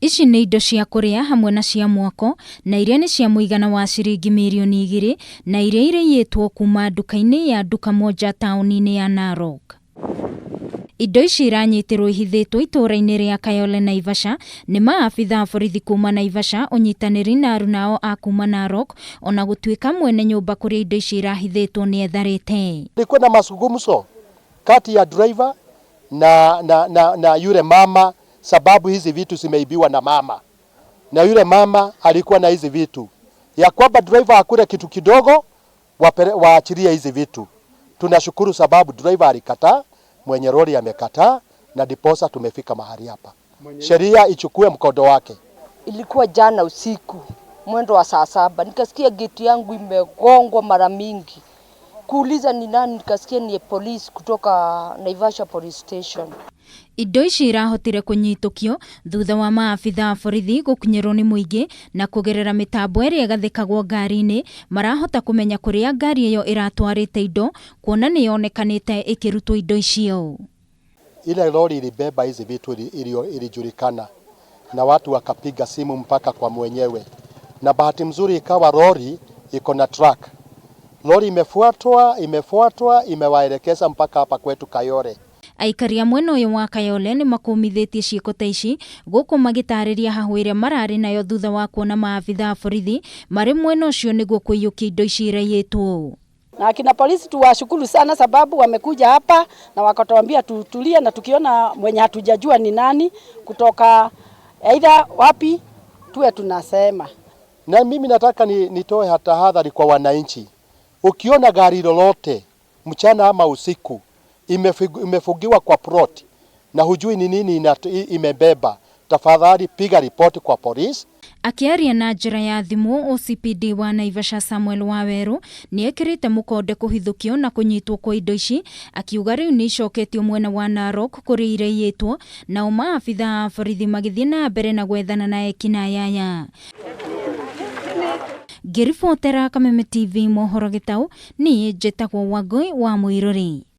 Ici nĩ indo cia kũrĩa hamwe na cia mwako na iria nĩ cia mũigana wa ciringi mirioni igĩrĩ na iria iraiyĩtwo kuma nduka-inĩ ya Duka Moja taũni-inĩ ya Narok. Indo ici iranyitirwo ihithĩtwo itũũra-inĩ rĩa Kayole Naivasha nĩ maabitha a borithi kuma Naivasha ũnyitanĩri na arunao a kuma Narok ona gũtuĩka mwene nyũmba kũrĩa indo ici irahithĩtwo nĩ etharĩte. Kulikuwa na mazungumzo kati ya driver na yule mama, sababu hizi vitu zimeibiwa na mama, na yule mama alikuwa na hizi vitu ya kwamba driver akule kitu kidogo waachilie hizi vitu. Tunashukuru sababu driver alikataa, mwenye lori amekataa, na diposa tumefika mahali hapa. Sheria ichukue mkondo wake. Ilikuwa jana usiku mwendo wa saa 7, nikasikia geti yangu imegongwa mara mingi. Kuuliza ni nani, nikasikia ni polisi kutoka Naivasha Police Station. Indo ici irahotire kũnyitũkio thutha wa maabitha a borithi gũkinyĩrwo nĩ mũingĩ na kũgerera mĩtambo ĩrĩa ĩgathĩkagwo ngari-inĩ marahota kũmenya kũrĩa ngari ĩyo ĩratwarĩte indo kuona nĩ yonekanĩte ĩkĩrutwo indo icio. Ile lori ilibeba hizi vitu ilijulikana na watu wakapiga simu mpaka kwa mwenyewe, na bahati mzuri ikawa lori iko na track. Lori imefuatwa, imewaelekeza mpaka hapa kwetu Kayole. Aikari a mwena ũyũ wa Kayole nĩ makũmithĩtie ciĩko ta ici gũkũ magĩtarĩria hahũ ĩrĩa mararĩ nayo thutha wa kuona maabitha a borithi marĩ mwena ũcio nĩguo kũiyũkia indo ici iraiyĩtwo. Na akina polisi tuwashukuru sana sababu wamekuja hapa na wakatuambia tutulie, na tukiona mwenye hatujajua ni nani kutoka aidha wapi tuwe tunasema. Na mimi nataka nitoe tahadhari kwa wananchi. Ukiona gari lolote mchana ama usiku imefugiwa kwa plot na hujui ni nini imebeba, tafadhali piga ripoti kwa polisi. Akĩaria na njĩra ya thimũ, OCPD wa Naivasha Samuel Waweru nĩ ekĩrĩte mũkonde kũhithũkio na kũnyitwo kwa indo ici, akiuga rĩu nĩ icoketio mwena wa Narok kũrĩa iraiyĩtwo, nao maabitha a borithi magĩthiĩ na mbere na gwethana na ekinaĩ aya. Ngĩribotera Kameme TV mohoro Gĩtaũ, niĩ njĩtagwo Wangũi wa Mũirũrĩ.